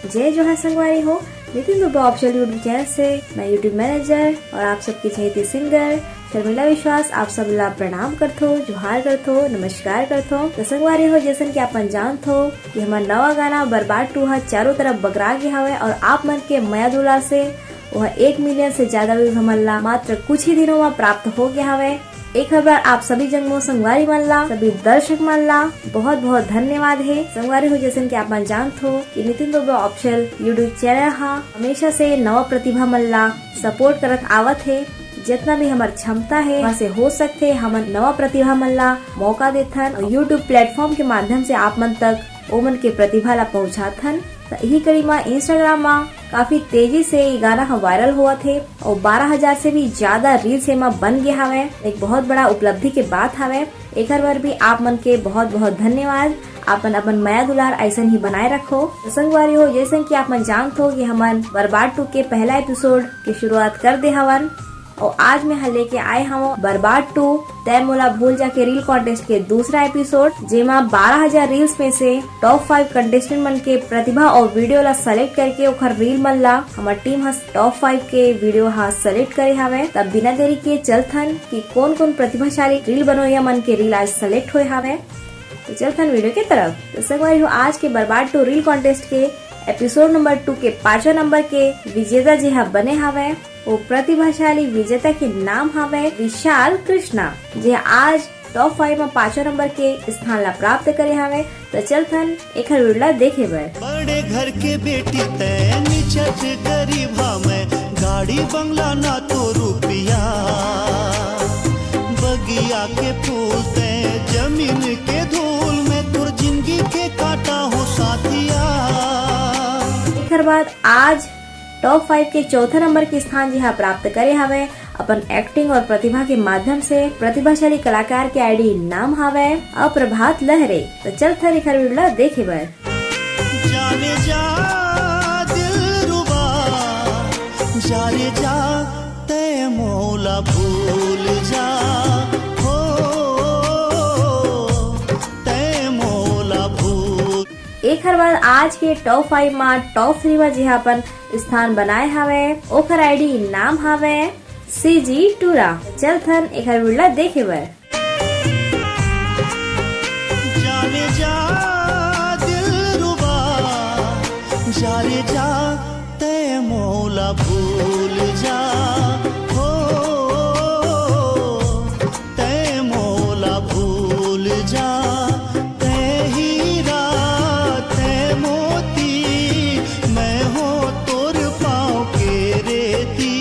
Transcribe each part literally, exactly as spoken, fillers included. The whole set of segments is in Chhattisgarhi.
जय जोहार संगवारी हो, Nitin Dubey official YouTube channel से मैं YouTube मैनेजर और आप सबके चहेती सिंगर शर्मिला विश्वास आप सब ला प्रणाम करथो, जोहार करथो, नमस्कार करथो। तो संगवारी हो, जैसन कि आपन जानत हो कि हमर नवा गाना बर्बाद टू ह चारों तरफ बगरा गे हवय और आप मन के मया दुलार से वह एक मिलियन से ज्यादा व्यूज हमन ला मात्र कुछ ही दिनों में प्राप्त हो गया हवय। एक बार आप सभी जंगमो संगवारी मन ला, सभी दर्शक मन ला बहुत बहुत धन्यवाद हे। संगवारी हो, जैसन कि आप मन जानत हो कि Nitin Dubey official YouTube channel हा हमेशा से नवा प्रतिभा मन ला सपोर्ट करत आवत हे। जितना भी हमर क्षमता हे, वहाँ से हो सकथे हमन नवा प्रतिभा मन ला मौका देथन और YouTube प्लेटफॉर्म के माध्यम से आप मन तक ओमन के प्रतिभा ला पहुँचाथन। त इही कड़ी मा Instagram मा काफी तेजी से ये गाना ह वायरल होवत हे और बारह हजार से भी ज्यादा रील्स एमा बन गया हवय। एक बहुत बड़ा उपलब्धि के बात हवय। एकर बर भी आप मन के बहुत बहुत धन्यवाद। आपन अपन मया दुलार ऐसन ही बनाए रखो। तो संगवारी हो, जैसन कि आप मन जानत हो कि हमन बर्बाद टू के पहला एपिसोड के शुरुआत कर दे हवन और आज मैं ह लेके आए हवं बर्बाद टू तै मोला भूल जा के रील कॉन्टेस्ट के दूसरा एपिसोड, जेमा बारह हजार रील्स में से टॉप फाइव कंटेस्टेंट मन के प्रतिभा और वीडियो ला सेलेक्ट करके ओखर रील मन ला हमर टीम ह टॉप फाइव के वीडियो हा सेलेक्ट करे हावय। तब बिना देरी के चलथन कि कौन कौन प्रतिभाशाली रील बनोइया मन के रील आज सेलेक्ट होए हावय। तो चलथन वीडियो के तरफ। तो संगवारी हो, आज के बर्बाद टू रील कॉन्टेस्ट के एपिसोड नंबर टू के पांचवा नंबर के विजेता जे हा बने हावय, वो प्रतिभाशाली विजेता के नाम हावय विशाल कृष्णा, जे आज टॉप फाइव में पांचवा नंबर के स्थान ला प्राप्त करे हावय। तो चलथन एखर वीडियो ला देखे बर। बड़े घर के बेटी तै निचट गरीबा में, गाड़ी बंगला ना तो रुपया, बगिया के फूल तै जमीन के धूल में, तोर जिंदगी के काटा हो साथिया। एखर बाद आज टॉप फाइव के चौथा नंबर के स्थान जिहा प्राप्त करे हावय अपन एक्टिंग और प्रतिभा के माध्यम से। प्रतिभाशाली कलाकार के आईडी नाम हावय अप्रभात लहरे। तो चलथन एखर वीडियो ला देखे बर। जाने जा दिलरुबा, जाने जा तै मोला भूल जा, हो तै मोला भूल। एखर बाद आज के टॉप फाइव मा टॉप थ्री मा जिहा अपन स्थान बनाए हावय, ओखर आईडी नाम हावय सीजी टूरा। चलथन एखर वीडियो ला देखे बर। जाने जा दिलरुबा, जाने जा तै मोला भूल जा, हो तै मोला भूल जा। तै हीरा, तै मोती, मैं हो तोर पाँव के रेती।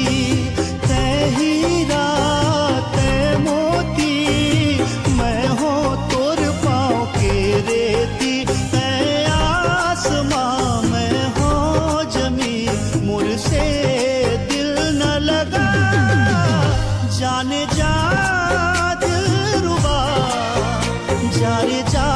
तै हीरा, तै मोती, मैं हो तोर पाँव के रेती। तै आसमां, मैं हो जमी, मोर से दिल न लगा। जाने जा दिलरुबा, जाने जा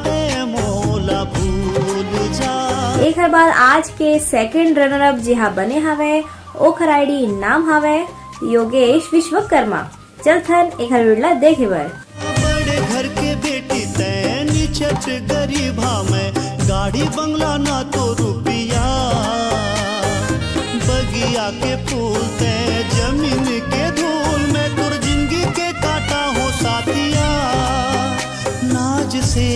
तै मोला भूल जा। एखर बाद आज के सेकंड रनर अप जिहा बने हावय, ओखर आईडी नाम हावय योगेश विश्वकर्मा। चलथन एखर वीडियो ला देखे बर। बड़े घर के बेटी तै निचट गरीबा में, गाड़ी बंगला ना तो रुपया, बगिया के फूल तै जमीन के धूल में, तोर जिंदगी के काटा हो साथिया। नाज से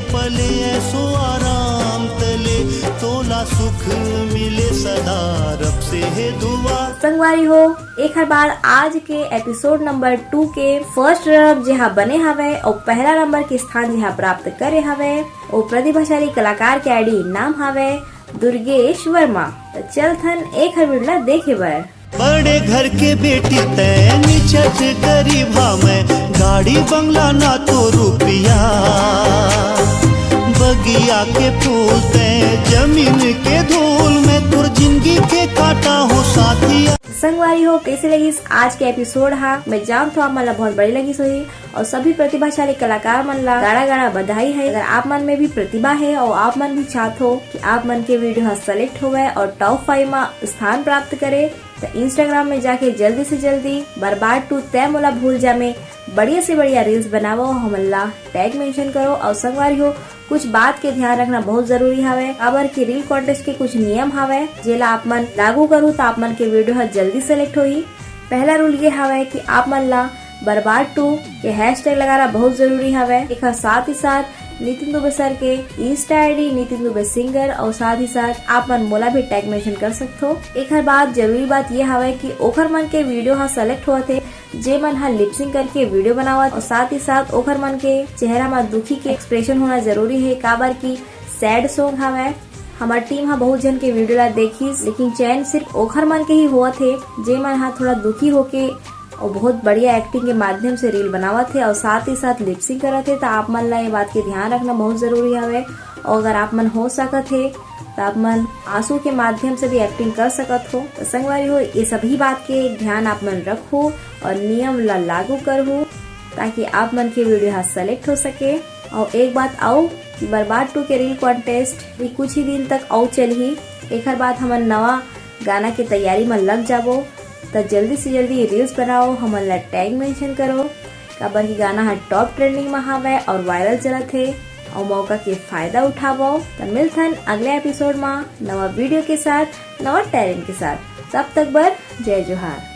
पले ऐसो आराम तले, तोला सुख मिले सदा, रब से है दुआ। संगवारी हो, एखर बाद आज के एपिसोड नंबर टू के फर्स्ट रनर अप जेहा बने हावय अउ पहला नंबर के स्थान जेहा प्राप्त करे हावय, ओ प्रतिभाशाली कलाकार के आईडी नाम हावय दुर्गेश वर्मा। त चलथन एखर वीडियो ला देखे बर। बड़े घर के बेटी तै निचट गरीबा में, गाड़ी बंगला ना तो रुपया, बगिया के फूल तै जमीन के धूल में, तोर जिंदगी के काटा हो साथिया। संगवारी हो, कैसे लगिस आज के एपिसोड हा? मैं जानत हूँ आप मन ला बहुत बड़ी लगिस होही और सभी प्रतिभाशाली कलाकार मन ला गाड़ा गाड़ा बधाई है। अगर आप मन में भी प्रतिभा है और आप मन भी चाहत हो कि आप मन के वीडियो हा सेलेक्ट होवे और टॉप फाइव मा स्थान प्राप्त करे, तो इंस्टाग्राम में जाके जल्दी से जल्दी बर्बाद टू तै मोला भूल जा में बढ़िया से बढ़िया रील्स बनावो, हमन ला टैग मेंशन करो और संगवारी हो, कुछ बात के ध्यान रखना बहुत जरूरी हवय, काबर कि रील कॉन्टेस्ट के कुछ नियम हवय, जेला आप मन लागू करहू त आप मन के वीडियो ह जल्दी सेलेक्ट होही। पहला रूल ये हवय कि आप मन ला बर्बाद टू के हैशटैग लगाना बहुत जरूरी हवय। एकर साथ ही साथ नितिन दुबे सर के Insta ID Nitin Dubey singer और साथ ही साथ आप मन मोला भी टैग मेंशन कर सकथो। एकर बाद जरूरी बात ये हवय कि ओखर मन के वीडियो ह सेलेक्ट होवत हे, जे मन ह लिपसिंग करके वीडियो बनावत, और साथ ही साथ ओखर मन के चेहरा म दुखी के एक्सप्रेशन होना जरूरी हे, काबर कि सैड सॉन्ग हवय। हमर टीम ह बहुत झन के वीडियो ला देखिस, लेकिन चयन सिर्फ ओखर मन के ही होवत हे, जे मन ह थोड़ा दुखी होके और बहुत बढ़िया एक्टिंग के माध्यम से रील बनावत हे और साथ ही साथ लिपसिंग करत हे। त आप मन ला ये बात के ध्यान रखना बहुत जरूरी हवे। और अगर आप मन हो सकत हे त आप मन आंसू के माध्यम से भी एक्टिंग कर सकत हो। त संगवारी हो, ये सभी बात के ध्यान आप मन रखो और नियम ला लागू करहु, ताकि आप मन के वीडियो ह सेलेक्ट हो सके। और एक बात अउ कि बर्बाद टू के रील कॉन्टेस्ट भी कुछ ही दिन तक अउ चलही। एकर बाद हमन नवा गाना के तैयारी म लग जाबो। त जल्दी से जल्दी रील्स बनाओ, हमन ला टैग मेंशन करो, काबर कि गाना ह टॉप ट्रेंडिंग म हावय और वायरल चलत हे, और मौका के फायदा उठावो। त मिलथन अगले एपिसोड म नवा वीडियो के साथ, नवा टैलेंट के साथ। तब तक बर जय जोहार।